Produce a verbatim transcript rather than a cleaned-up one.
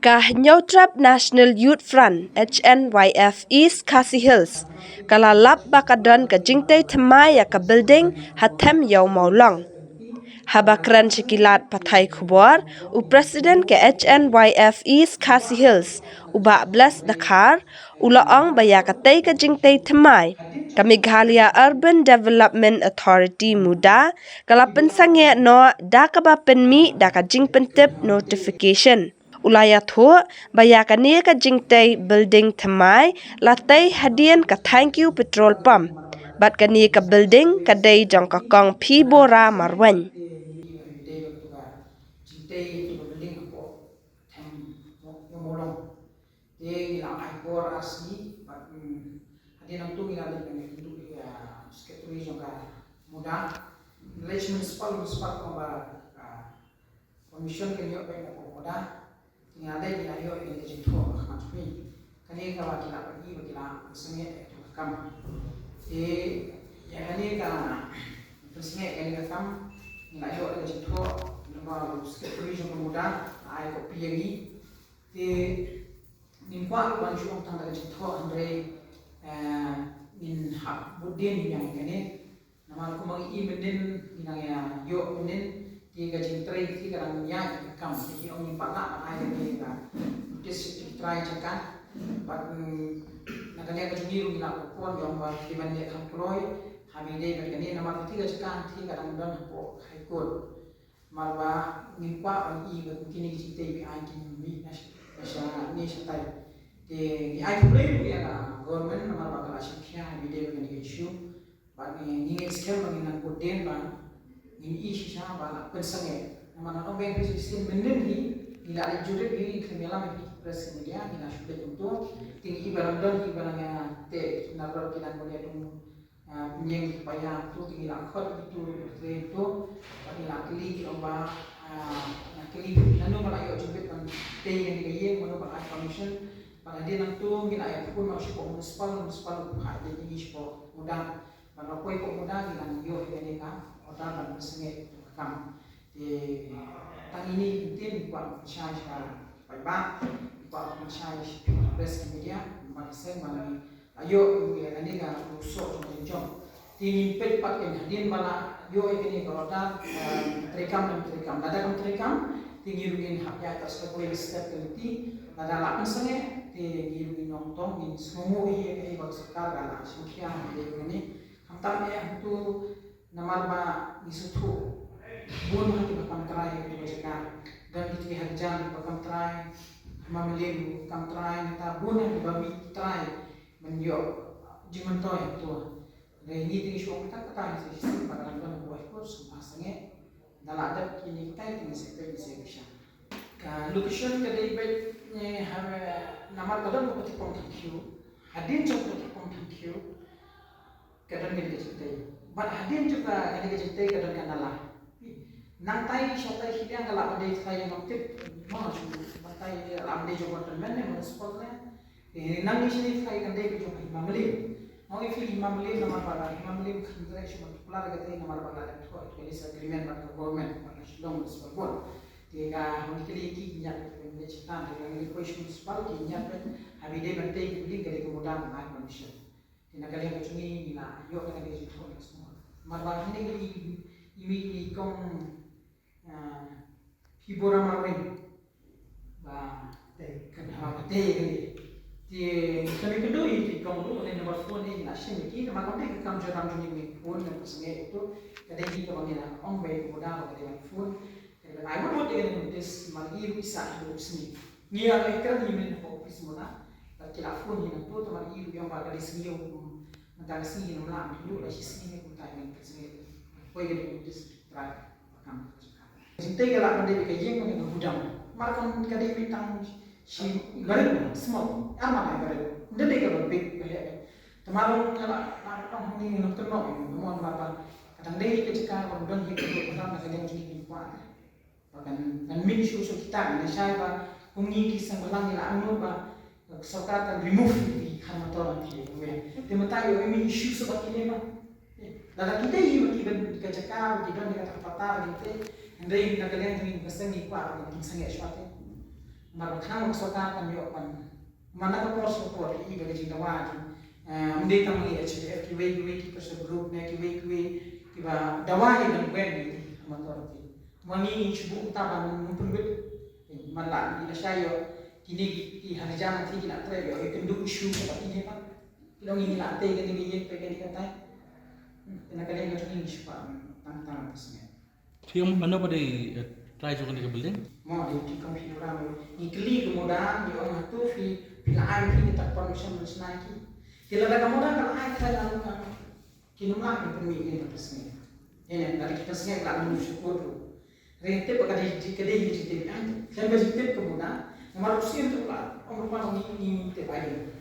Ka Hynñiewtrep National Youth Front, H N Y F East Khasi Hills, ka la lap ba ka don ka jingtei thymmai ïa ka building ha Them Ïew Mawlong. Haba kren sha ki lad pathai khubor, u President ka H N Y F East Khasi Hills, u Bah Bless Dkhar, u la ong ba ïa katei ka jingtei thymmai, ka Meghalaya Urban Development Authority, MUDA, ka la pynsangeh noh da kaba pynmih da ka jingpyntip notification. U la ïathuh ba ïa kane ka jingtei building thymmai la tei hadien ka Thank You Petrol Pump, bad kane ka building ka dei jong ka Kong Phibora Marwein. Te ngi la ai por ar sngi, bad, mm, hadien nangtu ngi la leit ban ïakynduh ïa u secretary jong ka MUDA. Leit sha municipal, municipal ka ong ba, ah, permission kan ïoh beit na ka MUDA. Ngi la leit, ngi la ïoh ïa ka jingthoh ha khmat jong ngi. Kane kaba ki la pyni ba ki la pynsangeh ïa ka kam. Te ïa kane ka pynsangeh ïa kane ka kam, ngi la ïoh ïa ka jingthoh, namar u secretary jong ka MUDA la ai copy ïa ngi. Te ngim kwah ruh ban shu ong tang da ka jingthoh, hynrei, eh, ngin hap bud dien biang ïa kane. Namar kumba ngi i mynnin, ngi nang ïa ïoh mynnin, te ka jingtrei te ka dang ïaid ka kam, te ki ong ngim pat lah ban ai ïa kane ka notice sha ki trai jaka. Bad, mm, na ka liang ka jong ngi ruh ngi la pynbun ïa ong ba ki ban leh kham kloi, haba ïadei bad kane, namar kata ka jaka te ka dang don hapoh High Court. Namar ba ngim kwah ban i ba kine ki jingtei ba ai kin mih na sha, na sha ne shatai. Te ngi ai khublei ruh ïa ka government namar ba ka la shim khia haba ïadei bad kane ka issue. Bad ngi, ngi ngeit skhem ba ngin nang bud dien ba ngin i shisha ba la pynsangeh. Namar ngan ong biang phi shisien, mynnin hi ngi la leit jurip hi, ngi khlem ïalam ïa phi ki press media, ngi la shu leit kumto. Te ngi i ba dang don, ngi i ba dang ïa teh na rot ki dang bun ïa dum. Ah, pynïeng ki paia tu, te ngi la khot ki tu, ki train tu, bad ngi la kylli ki ong ba, ah, ngi la kylli nano ba la ïoh jingmut ban tei ïa kane ka ïing, mano ba la ai permission. Bad hadien nangtu ngi la ïa phone noh shapoh municipal, municipal ruh phah ïa ngi shapoh MUDA. Bad la poi shapoh MUDA ngi la ïoh ïa kane ka order ban pynsangeh ïa ka kam. Te tang ine i kyntien, ngi kwah ban pynshai sha ki paidbah, ngi kwah ban pynshai sha ki press, ki media, ba ka seng ba ngi la ïoh ïa kane ka ruso jong ka jingjop. Te ngin peit pat kein hadien ba la ïoh ïa kane ka order, eh, treikam ne ym treikam. Lada kam treikam, te ngi ruh ngin hap ïaid pat sha kawei ka step ka lynti. Lada la pynsangeh, te ngi ruh ngin ong tong, ngin sngewnguh hi ïa kaei ba ka sorkar ka la shim khia ha kane. Khamtam eh hangtu, namar ba ngi sngewthuh bun ha kiba kam trai ha katu ka jaka. Don kitei ki hajar kiba kam trai, Hima Mylliem kam trai, nangta bun ha kiba mih trai ban ïoh jingmyntoi hangtu. Hynrei ngi te ngi shu ong kata kata, ngi shu shisien ba ka dang don ha kawei ka kut, sngewbha sangeh. Da la dep kine kitai te ngi sa peit, ngi sa peit shisha. Ka location ka dei beit, eh, ha, namar ka don ka Patipong Thangkhiew. Hadien jong ka Patipong Thangkhiew ka don kane ka jingtei. Bad hadien jong ka, kane ka jingtei ka don ka nala. Nangtai shatai shiliang ka lah ban dei trai ïa nongtip. Mo shu, nangtai lah ban dei jong government ne, municipal ne. Eh, nangne shane trai kan dei ka jong Hima Mylliem. Mo ngi feel Hima Mylliem namar ba la Hima Mylliem kan dei shu ban popular ka tei namar ba la dep thoh ka lease agreement bad ka government, bad ka Shillong Municipal Board. Te ka ngi kylli ki, ki ñiad beit, ki ñiad beit, ki ñiad beit, haba dei ban tei ka building ka dei ka MUDA ban ai permission. Te na ka liang ka jong ngi ngi la ïoh kane ka jingthoh na ka sngi. Namar ba hangne ngi i, i mih i kong, ah, Phibora Marwein. Ba tei kan ha ba tei kane. Te kane ka dei i kong ruh, ne number phone ne ngi la shim ïa ki, namar kam dei ka kam jong ram jong ngi, phone ne ka sngewthuh. Ka dei hi kaba ngi la ong ba ïa ka MUDA ba ka dei ban phone. Te lada ai mut mut ïa kane ka notice, namar i ruh i sah haduh u sngi. Ngi ïa la kren hi mynne hapoh office MUDA. Bad ki la phone hi nangtu, te namar i ruh i ong ba ka dei sngi, um, mynta ka sngi ngim lah, mynta la shi sngi ne kumta, ngin pynsangeh. Poi ka dei notice trai ba kam. Jingtei ka lah ban dei ka ïing, ka dei ka gudam. Namar kam ka dei tang shi barit, small, armane barit. Ym dei kaba big ba heh. Te namar ka lah, lah ka dang hangne ngam kynnoh, namar ba ka dang dei ka jaka ba don hi ka dei ka dang na ka liang jong ngi, ngim kwah. Ba kan, kan mih shuh shuh kita, ngan shai ba kum ngi ki seng bhalang ngi la angnud ba ka sorkar kan remove ïa ki khar motor na ki ïing. Te mynta ïoh mih shuh shuh ba kine ba. Lada ki dei ïa ki ban ka jaka ba ki don ïa ka patar ïa te. Hynrei na ka liang jong ngi ka seng ngi kwah ba kin sangeh shuwa te. Mar ba khnang ba ka sorkar kan ïoh ban, man la ka por sha ka por i ba ka jingdawa ki, eh, ym dei tang ngi H D F, kiwei kiwei ki pressure group ne kiwei kiwei kiba dawa ïa ban wen ïa ki hama authority. Ma ngi ngi shu buh ta ban ngi pynwit. Man la ngi la shai ïoh kine ki, ki harijang ki la trei ïoh ïa kynduh issue ba kine ba ki long ngi la tei kane ka ïing pe kane ka tai. Kane ka dei ka ngi shu pa tang tang ka sngi. Phi ong mano ba dei, eh, trai jong kane ka building? Mo dei ki kam phi ura mo. Ngi kylli ka muda, ngi ong hato phi, phi la ai phi kita permission ban shna ki. Ki la da ka muda ka la ai trai la ka. Ki num la ki pynmih ïa ka sngi. Ïa ne, da ki sngi la num shu ko tu. Re tip ka dei, ka dei ki tip ai. Kan ka tip ka muda. Namar u sien tu la. Ong rupa ngi ngi tip ai.